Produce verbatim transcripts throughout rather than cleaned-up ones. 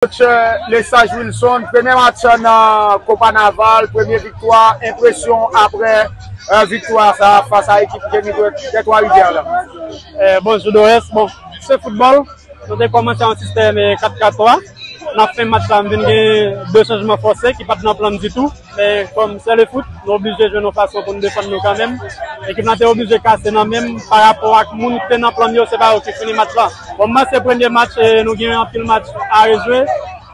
Coach, euh, Lesage Wilson, premye match nan Kopa Naval, premye viktwa, enpresyon apre, euh, viktwa sa fas a ekip Jeni de, de Twa Rivyè la. Eh, bonjou Dorès. Bon, se foutbòl. Nou te kòmanse an sistèm, eh, kat kat twa. Nan fen match la, m vin gen de chanjman fòse ki pa t nan plan m ditou. Men kòm se le foot, nou oblije jwenn yon fason pou nou defann nou kanmenm. Ekip lan te oblije kase nan men m parapò ak moun ki te nan plan m yo, se pa yo ki fini match la. Bon, m panse premye match, eh, nou gen anpil match a rejwe.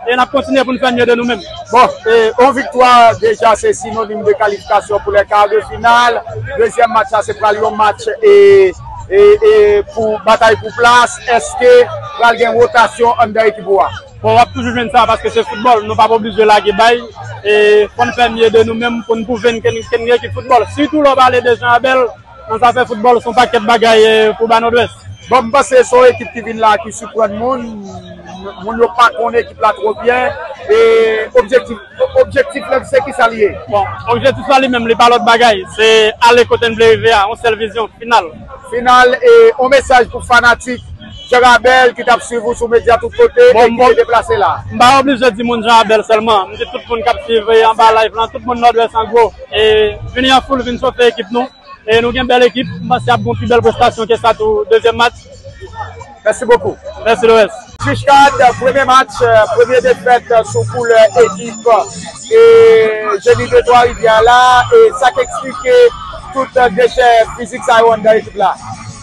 E n ap kontinye pou n fè mye de nou menm. Bon, eh, yon viktwa deja se sinonim de kalifikasyon pou lè kar de final. Dezyèm match la se pral yon match e, e, e pou batay pou plas. Èske pral gen wotasyon anndan ekip ou a? Bon, w ap toujou jwenn sa paske se foutbòl, nou p ap oblije lage bay. E fò n fè mye de nou menm pou n pwouve n ke n, ke n gen ekip foutbòl. Sitou lè w pale de Jean Abel, nan zafè foutbòl, se yon pakèt bagay, eh, pou ba Nòdwès. Bon, m panse se yon ekip ki vin la ki siprann moun. Moun yo pa konn ekip la twò byen. E objektif, objektif la, se ki sa li ye? Bon, objektif la li menm, li pa lòt bagay. Se ale kote n vle rive a, yon sèl vizyon, final. Final, e yon mesaj pou fanatik Jean Abel ki t ap swiv ou sou medya tout kote e ki te deplase la. M pa oblije di moun Jean Abel sèlman. M di tout moun k ap swiv, eh, anba live lan, tout moun Nòdwès an gwo. E vini an foul, vin chofe ekip nou. E nou gen bèl ekip. M panse ap gen pi bèl prestasyon ke sa tou dezyèm match. Mèsi bokou. Mèsi Dorès. Juskad, premye match, premye defèt sou koulè ekip e Jeni de Twa Rivyè la. E sa k eksplike tout dechè fizik sa yo anndan ekip la?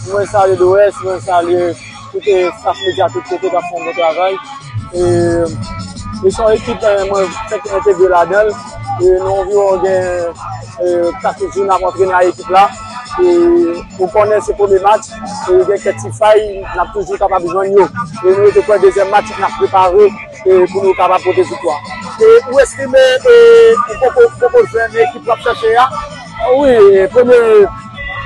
Mwen salye Dorès, mwen salye tout, eh, staff medya tout kote k ap fè yon bon travay. E, e se yon ekip, eh, mwen fèk entegre ladan l. E nou anviwon gen, eh, katouch jou n ap antrene ak ekip la. E ou konnen se premye match, e gen kèk ti fay, n ap toujou kapab jwenn yo. E nou rete kwè dezyèm match, n ap prepare, eh, pou nou kapab pote viktwa. E ou estime, eh, ou poko, poko jwenn ekip w ap chache a? Wi, e premye,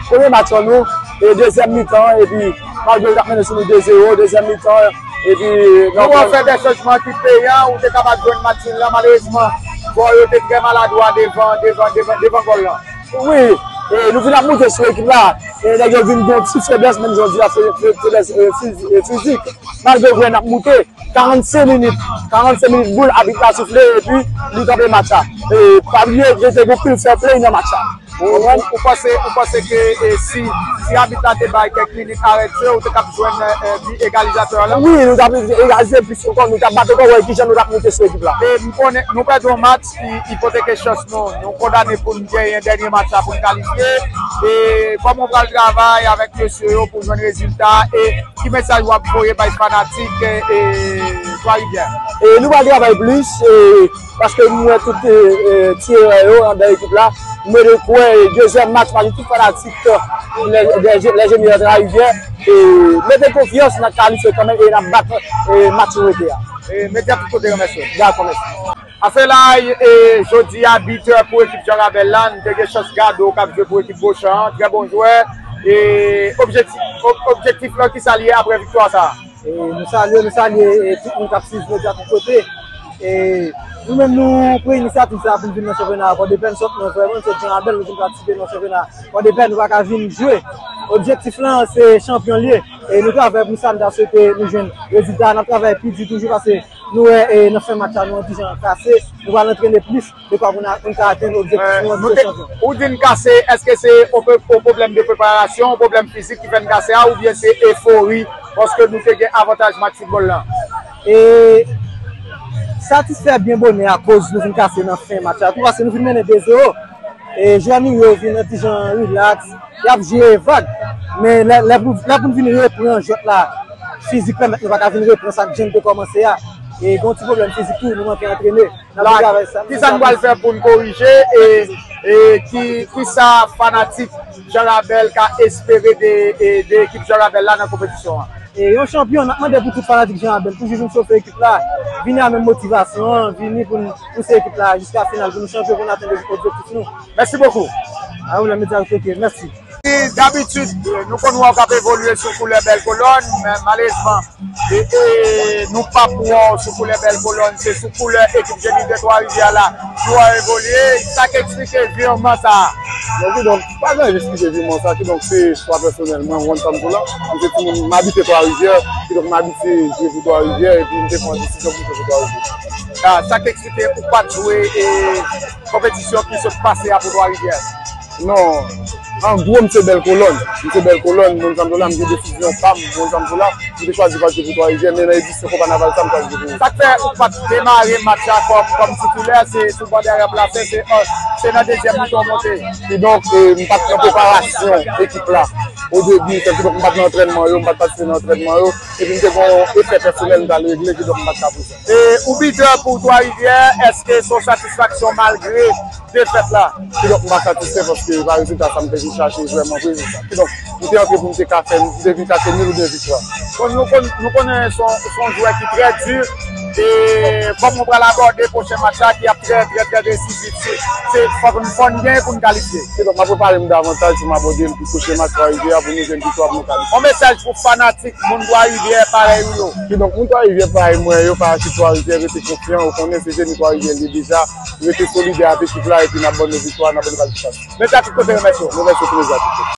premye match an nou, e dezyèm mitan, epi malgre yo t ap mennen sou nou de zewo, dezyèm mitan, epi nou wè w fè de chanjman ki peyan, ou te kapab jwenn match nil lan, malerezman, jwè yo te trè maladwa devan, devan, devan, devan gòl lan. Wi, e nou vin ap moute sou ekip la, e nèg yo vin gen yon ti feblès, menm jan w di a, fe-, fe-, feblès, e, fizi-, e, fizik. Malgre w wè n ap moute, karannsenk minit, karannsenk minit boul, abit la soufle epi li kanpe match la. E pa bliye, te gen anpil fair play nan match la. Ou konprann? Ou panse, ou panse ke, e, si, si abit la te bay kèk minit arèt je, ou te kab jwenn, e, e, bi egalizatè a la? Wi, nou t ap egalize plis ankò, nou t ap bat ankò, wè kijan nou t ap moute sou ekip la. E m konnen nou pèdi yon match ki ipoteke chans nou. Nou kondane pou n genyen dènye match la pou n kalifye. E kòman w pral travay avèk mesye yo pou jwenn rezilta? E ki mesaj w ap voye bay fanatik, e, e, Twa Rivyè? E nou pral travay plis, e, paske m wè tout, e, e, ti erè yo anndan ekip la. M rete kwè, e, dezyèm match, paske tout fanatik, e, lè, lè, lè Jeni de Twa Rivyè, e, mete konfyans, n ap kalifye kanmenm e n ap bat, e, match nou rete a. E, medya tout kote, renmèsye w. Dakò, mèsi. Aselay, e, jodi a, bitè pou ekip Jean Rabel la, n te gen chans gade w k ap jwe pou ekip Gochan an, trè bon jwè. E objektif, ob-, objektif lan, kisa l ye apre viktwa sa a? E nou salye, nou salye, e, tout moun k ap swiv nou de tout kote. E nou menm, nou pran inisyativ sa a pou n vin nan chanpyona a Pòdepè, n sot, nou vrèman, nou sot Jean Rabel, nou vin patisipe nan chanpyona Pòdepè, nou pa ka vin jwe. Objektif lan, se chanpyon l ye. E nou travay pou sa, nou ta swete nou jwenn rezilta. N ap travay pi di toujou, paske nou wè, e, nan fen match la, nou an ti jan kase. Nou pral antrene plis, dekwa pou n a, pou n ka atenn objektif nou an, nou te chanpyon. Ou di n kase, èske se yon pe-, yon pwoblèm de preparasyon, yon pwoblèm fizik ki fè n kase a, oubyen se efori, paske nou te gen avantaj match foutbòl lan? E satisfè byen bonè akoz nou vin kase nan fen match la tou, paske nou vin mennen de zewo. E jwè nou yo vin yon ti jan rilaks, y ap jwe vag. Men lè, lè pou, lè pou n vin repran jwèt la, fizik pèmèt nou pa ka vin repran sa k jan n te kòmanse a. E gen yon ti pwoblèm fizik tou, nou manke antrene. N ap travay sa. Kisa n pral fè pou n korije e, e ki, kisa fanatik Jean Rabel ka espere de, e, de ekip Jean Rabel la nan konpetisyon an? E yon chanpyon, n ap mande pou tout fanatik Jean Rabel toujou vin chofe ekip la, vini a menm motivasyon an, vini pou n pouse ekip la jiska final, pou nou chanpyon, pou n atenn objektif nou. Mèsi bokou. A ou menm, medya, ok, mèsi. Ki Dabitid, nou konn wè w k ap evolye sou koulè Bèl Kolòn, men malerezman, e, e, nou p ap wè w sou koulè Bèl Kolòn, se sou koulè ekip Zenith de Twa Rivyè la nou wè w evolye. Sa k eksplike virman sa a? Bon, kidonk, pa gen anyen eksplike virman sa, kidonk, se chwa pèsonèl mwen, Ron Santoula. M se timoun, m abite Twa Rivyè, kidonk, m abitye jwe pou Twa Rivyè, epi m te pran desizyon pou m jwe pou Twa Rivyè. Sa, sa k eksplike ou pa t jwe, e, konpetisyon ki sot pase a pou Twa Rivyè? Non. An gwo, m se Bèl Kolòn. M se Bèl Kolòn, Ron Santoula, m gen desizyon pa m, Ron Santoula. M te chwazi pa t jwe pou Twa Rivyè, men nan edisyon Kopa Naval sa, m chwazi jwe pou yo. Sa k fè ou pa t demare match la kòm, kòm titilè, se sou ban dèyè ranplase, se, se nan dezyèm mitan w monte? Kidonk, e, m pa t nan preparasyon ekip la. O debi, kidonk, m pa t nan antrènman yo, m pa t patisipe nan antrènman yo. Epi m te gen yon efè pèsonèl m t al regle, kidonk m pa t ka prezan. E, ou bitè pou Twa Rivyè, èske se yon satisfaksyon malgre defèt la? Kidonk m pa satisfè paske se pa rezilta sa m te vin chache vrèman vre, se sa. Kidonk, m te antre pou m te ka fè, m te vin chache nil oubyen viktwa. Bon, nou konn, nou konnen se yon, se yon jwè ki trè di. E kòman w pral abòde pwochen match la ki ap trè, trè, trè desizif? Se, se, fòk n, fò n genyen pou n kalifye. Kidonk, m ap prepare m davantaj pou m abòde l pou pwochen match Twa Rivyè a pou nou jwenn viktwa pou nou kalifye. Yon mesaj pou fanatik moun Twa Rivyè parèy ou yo? Kidonk, moun Twa Rivyè parèy mwen yo, fanatik Twa Rivyè, rete konfyan, yo konnen se Zenith Twa Rivyè li ye deja. Rete solidè avèk ekip la, epi n ap ban nou viktwa, n ap ban nou kalifikasyon. Mèsi a tout kote, remèsye w. Remèsye w, plezi a tout kote.